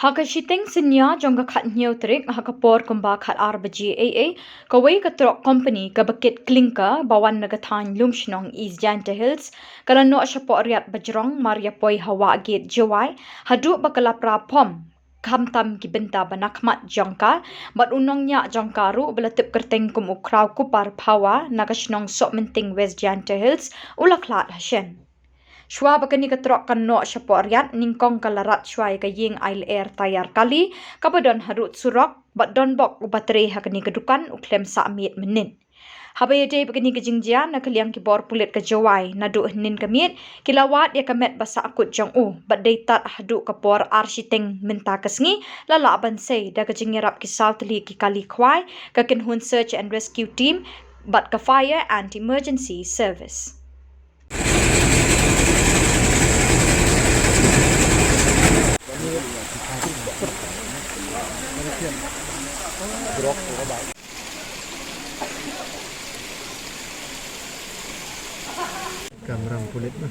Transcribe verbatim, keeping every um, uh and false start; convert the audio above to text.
Ha ka shiteng synñia jong ka khathynñiew tarik ha ka por kumba khatar baje eiei, kawei ka trok kompani kaba kit klinker ba wan na ka thaiñ Lumshnong, East Jaintia Hills, ka la noh shapoh riat bajrong mar ïa poi ha Wahgate, Jowai, haduh ba ka la pra pom khamtam ki bynta ba na khmat jong ka bad u nongñiah jong ka ruh ba la tip kyrteng kum u Kraw Kupar Phawa na ka shnong Sohmynting, West Jaintia Hills, u la khlad hashen. Shuwa ba kane ka trok kan noh shapoh riat, nyngkong ka la rat shuwa ïa ka ïing ai lyer tayar kali kaba don harud surok bad don bok uba trei ha kane ka dukan u khlem sah miet mynnin. Haba ïadei bad kane ka jingjia, na ka liang ki bor pulit ka Jowai, naduh hynnin ka miet ki la wad ïa ka met ba sahkut jong u bad dei tad haduh ka por ar shiteng mynta ka sngi la lah ban sei da ka jingïarap ki saw tylli ki kali khwai, ka kynhun Search and Rescue Team bad ka Fire and Emergency Service. Kamram pulit na.